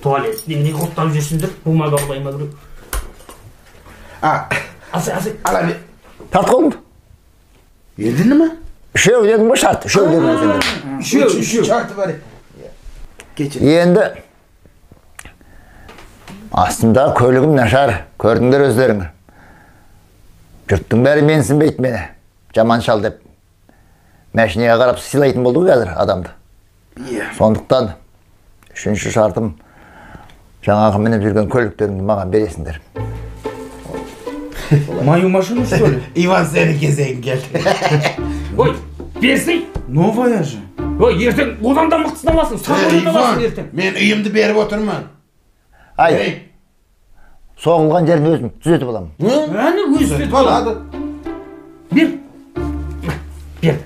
Туалет немене қоптап жүрсіңдер? Бумага ұрлай ма біреу? Алсай, алсай. Ала бер. Тарт қолыңды. Енді ме? Үшеу дедің ғой, шарт. Үшеу дедің ғой сендер. Үшеу, үшеу. Шарты бар. Кешір. Енді астымдағы көлігім нашар, көрдіңдер өздерің. Жұрттың бәрі менсінбейді мені, жаман шал деп. Мәшинеге қарап сыйлайтын болды ғой қазір адамды. Сондықтан үшінші шартым, жаңағы мініп жүрген көліктеріңді маған бересіңдер. Мою машину, что ли? Иван, сенің кезегің келді. Ой, берсей. Новая же. Ой, ертең одан да мықтысын аласың, самолет аласың ертең. Мен үйімді беріп отырмын. Ай, соғылған жерін өзім түзетіп аламын. Әне өзі түзетіп алады. Бер. Бер.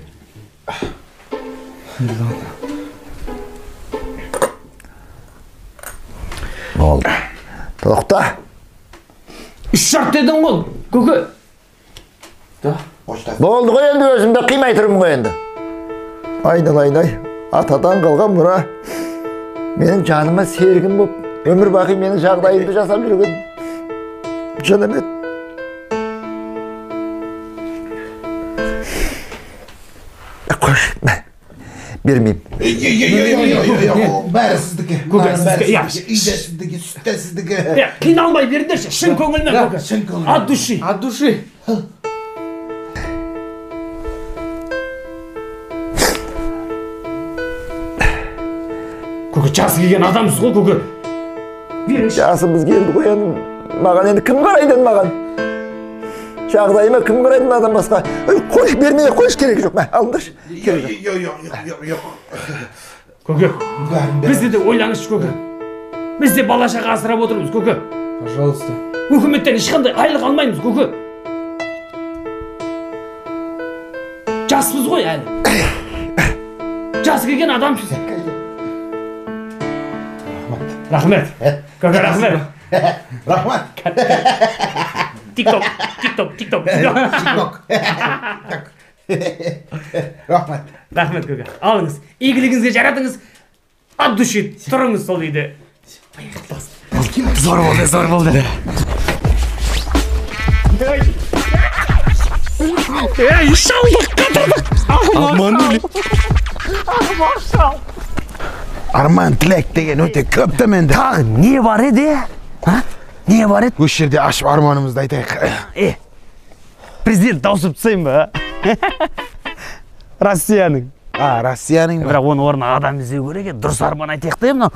Болды. Тоқта. Үш шарт дедің ғой, көке. Болды ғой енді, өзімді қимай тұрмын ғой енді. Айналайын ай, атадан қалған мұра. Менің жаныма серігім боп, өмір бақи менің жағдайымды жасап жүрген жаным еді. Қош, бермеймін. Бәрі сіздікі. Көке, сіздікі, иә. Үй де сіздікі, сүт те сіздікі. Қиналмай беріңдерші, шын көңілмен, көке. Шын көңілмен. От души. От души. Көке, жасы келген адамсыз ғой, көке. Беріңізші. Жасымыз келді ғой енді. Маған енді кім қарайды енді маған? Жағдайыма кім қарайды мынадан басқа? Ой, қойшы, бермей қойшы, керегі жоқ. Мә, алыңдаршы. Керегі жоқ. Жоқ, жоқ, жоқ, жоқ. Көке, бізді де ойлаңызшы, көке. Біз де бала шаға асырап отырмыз, көке. Пожалуйста. Үкіметтен ешқандай айлық алмаймыз, көке. Жаспыз ғой әлі. Жасы келген адамсыз. Рахмет. Көке, рахмет. Рахмет. Тикток, тикток, тикток. Тикток. Рахмет. Рахмет, көке. Алыңыз. Игілігіңізге жаратыңыз. От души тұрыңыз сол үйде. Зор болды, зор болды. Ей, шалдық, қатырдық. Обманули. Ақымақ шал. Арман, тілек деген өте көп та менде. Тағы не бар еді? А? Не бар еді? Осы жерде ашып арманымызды айтайық. Президент дауысып тастайын ба? Россияның. А, Россияның ба? Бірақ оның орнына адам іздеу керек еді. Дұрыс арман айтайық та мынау.